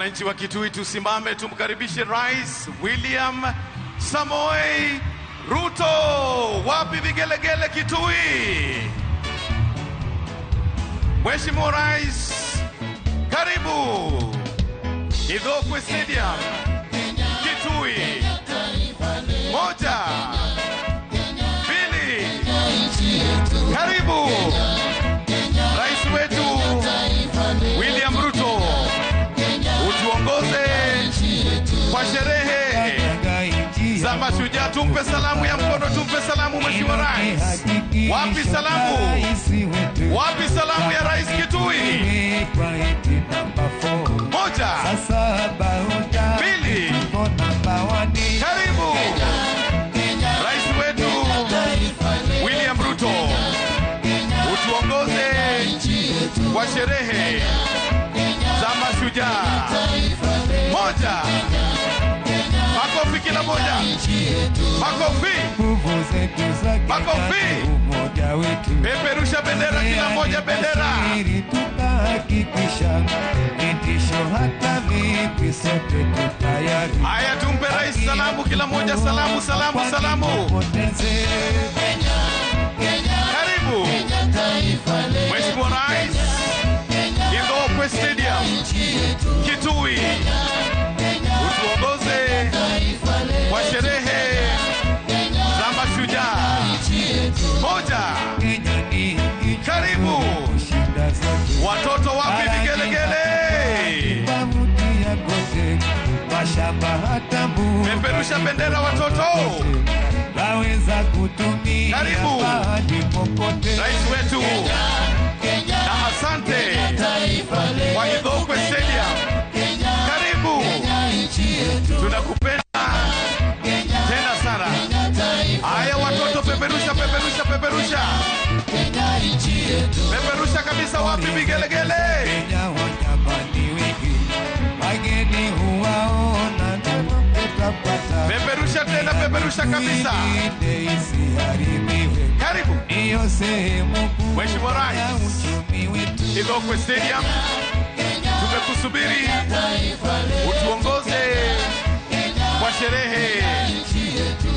Wananchi wa Kitui tusimame tumkaribishe Rais William Samoei Ruto. Wapi vigelegele Kitui? Mheshimiwa Rais, karibu Ithookwe Stadium, Kitui. 1, 2, karibu Rais wetu William Ruto, utuongoze kwa sherehe za mashujaa. Tumpe salamu ya mkono, tumpe salamu Mheshimiwa Rais. Wapi salamu? Wapi salamu ya Rais Kitui? 1, 2, karibu Rais wetu William Ruto, utuongoze kwa sherehe za mashujaa. 1, makofi kila moja, makofi, makofi. Peperusha bendera kila moja, bendera. Haya, tumpe Rais salamu kila moja, salamu, salamu, salamu. Karibu Mheshimiwa Rais, Ithookwe Stadium, Kitui, utuongoze kwa sherehe za mashujaa. 1, karibu watoto, wapi vigelegele? Peperusha bendera watoto. Karibu Rais wetu na asante kwa Ithookwe Stadium. Karibu, tunakupenda tena sana. Haya watoto, peperusha, peperusha, peperusha, peperusha kabisa. Wapi vigelegele? Peperusha tena, peperusha kabisa. Karibu Mheshimiwa Rais, Ithookwe Stadium, tumekusubiri utuongoze kwa sherehe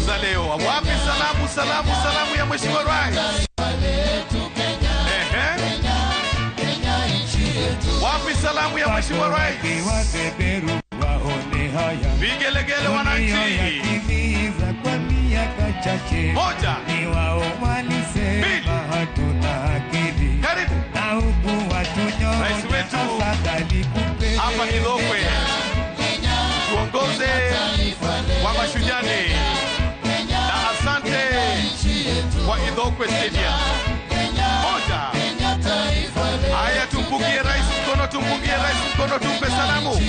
za leo. Wapi salamu, salamu, salamu ya Mheshimiwa Rais? Ehe, wapi salamu ya Mheshimiwa Rais? Vigelegele wananchi. 1, 2, karibu Rais wetu hapa Ithookwe, tuongoze kwa mashujaa na asante kwa Ithookwe Stadium. 1, haya, tumpungie Rais mkono, tumpungie Rais mkono, tumpe salamu,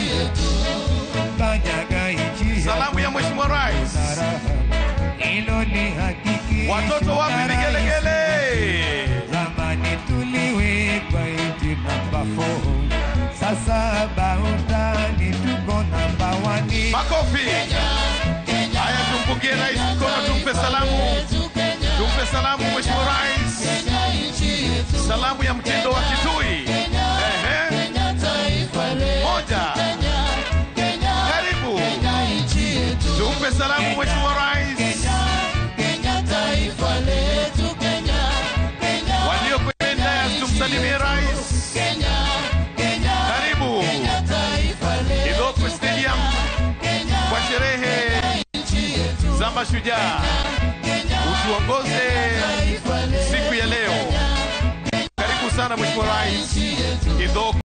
salamu ya Mheshimiwa Rais. Watoto wapi vigelegele? Zamani tuliwekwa eti namba 4, sasa bautani tuko namba 1. Makofi. Haya, tumpungie Rais mkono, tumpe salamu, tumpe salamu Mheshimiwa Rais, salamu ya mtindo wa Kitui. Ehe, 1, karibu tumpe salamu Mheshimiwa Rais. Waliokwenda tumsalimie Rais. Karibu Ithookwe Stadium kwa sherehe za mashujaa, utuongoze siku ya leo. Karibu sana Mheshimiwa Rais Ithookwe.